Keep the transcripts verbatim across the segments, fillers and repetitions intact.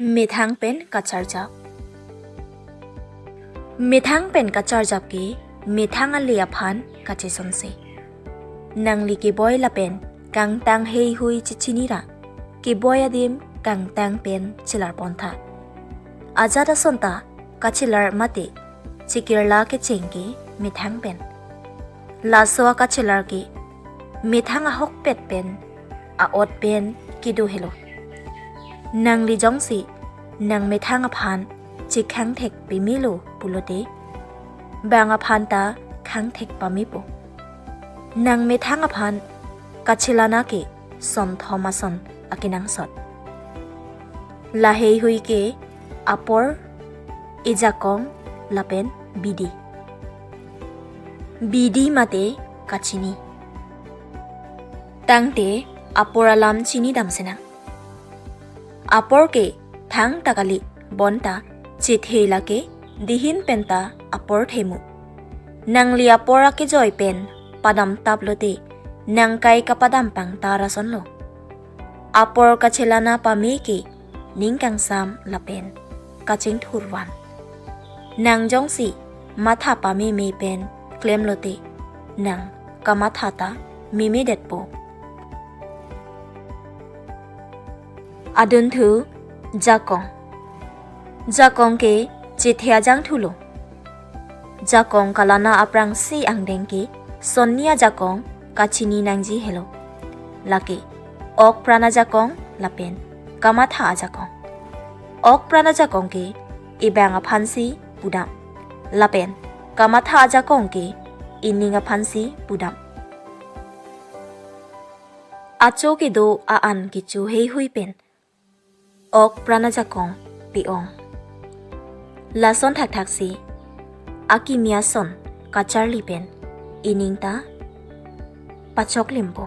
Methang pen kacharjap. Methang pen kacharjap ke methang ale aphan kachesonse. Nangli keboi lapen kangtang heihui chechinira, keboi adim kangtang pen chelar pontha. Ajat ason ta kachelar mate chekirla kecheng ke methang pen. Laso akachelar ke methang ahokpet pen a-ot pen kedo helo. Nangli jongsi nang methang aphan chekhangthek pemelo pulote, bang aphan ta khangthek pamepo. Nang methang aphan kachelana ke sonthom ason akenangsot. La heihui ke apor, ejakong lapen bidi. Bidi mate kachini. Tangte apor alam chinidam sinang. Apor ke thangta kali, bonta chethe lake dihin penta apor themu. Nangli apor akejoi pen padam taplote, nangkai kapadam pangtar asonlo. Apor kachelana pame ke ning kangsam lapen kachingthur van. Nang jongsi matha pameme pen klemlote, nang kamatha ta memedetpo. Adunthu jakong. Jakong ke chethe ajangthulo. Jakong kalana aphrangsi angdeng ke sonni ajakong kachini nangji helo. Lake okpran ajakong lapen kamatha ajakong. Okpran ajakong ke ebang aphansi pudam, lapen kamatha ajakong ke ening aphansi pudam. Acho kedo a-an kecho heihui pen okpran ajakong pe-ong. Lason thakthaksi akimi ason kacharli pen ening ta pachoklimpo.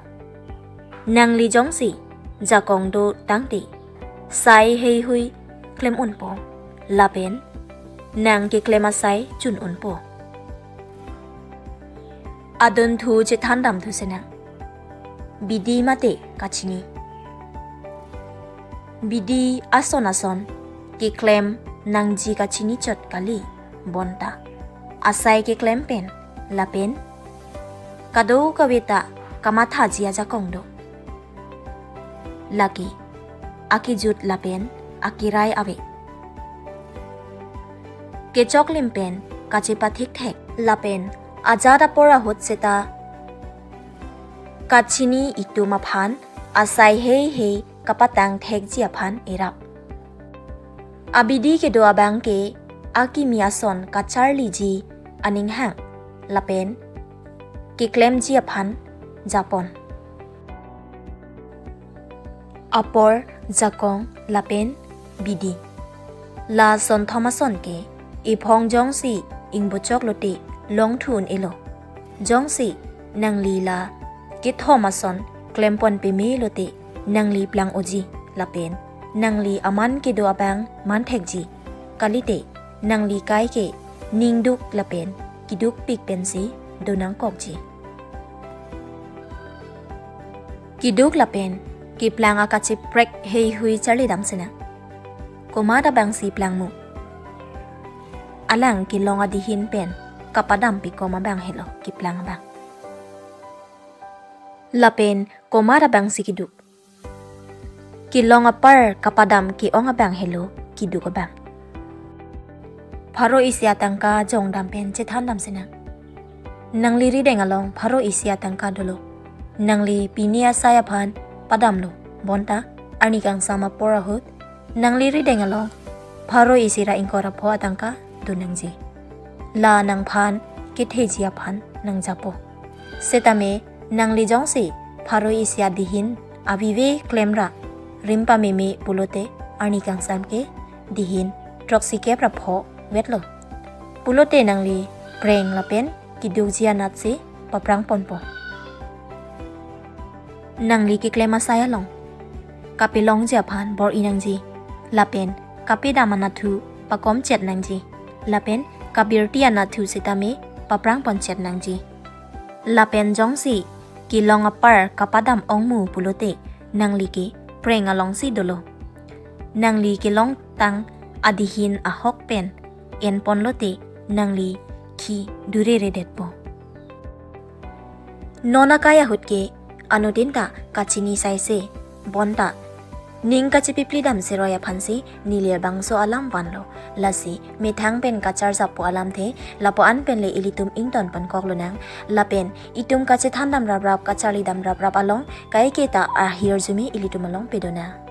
Nangli jongsi jakong do tangte, sai heihui klem unpo, lapen nang keklem asai chun unpo. Adunthu chethandamthu sinang. Bidi mate kachini. Bidi ason ason keklem nangji kachini chot kali, bonta asai keklem pen lapen kadokave ta kamathaji ajakong do. Lake akejut lapen akerai ave. Kechoklim pen kachepathikthek lapen ajat apor ahut seta kachini itum aphan asai heihei kapatangthekji aphan erap. Abidi kedo abang ke akimi ason kacharliji aning hang lapen keklemji aphan japon. Apor, jakong lapen bidi. La sonthom ason ke ephong jongsi ingbochok lote longthu un-elo. Jongsi nangli la kethom ason klempon peme lote, nangli plang oji lapen nangli aman kedo abang manthekji. Kalite nangli kai ke ningduk lapen kedukpik pensi donangkokji. Keduk lapen keplang akacheprek heihui charlidam sinang. Komat abangsi plangmu? Alang kelong adihin pen kapadam pikom abang helo keplang abang. Lapen komat abangsi keduk? Kelong apar kapadam ke-ong abang helo keduk abang. Pharo isi atangka jongdam pen chethandam sinang. Nangli rideng along pharo isi atangka dolo. Nangli pini asai aphan padamlo, bonta arni kangsam apor ahut nangli rideng along pharo isi ra ingkoi ra pho atangka do nangji. La nangphan ketheji aphan nangjapo. Setame nangli jongsi pharo isi adihin avive klemra rim pameme pulote, arni kangsam ke dihin throksi kep ra pho vetlo. Pulote nangli preng lapen kedukji anatsi paprang ponpo. Nangli keklem asai along kapelongji aphan bor-i nangji, lapen kapedam anatthu pakomchet nangji, lapen kabirti anatthu sitame paprang ponchet nangji. Lapen jongsi kelong apar kapadam ongmu pulote, nangli ke preng alongsi dolo. nangli kelongtang adihin ahok pen enponlote nangli khi dureredetpo. Non akai ahut ke anuttin ta kachini saise bonta ning kachepiplidam seroi aphansi neli labangso alam vanlo. Lasi methang pen kacharjappo alamthe lapu-an penle ilitum ingtonpon koklonang. Lapen itum kachethandam raprap, kacharlidam raprap along kaiketa ahirjume ilitum along pedonang.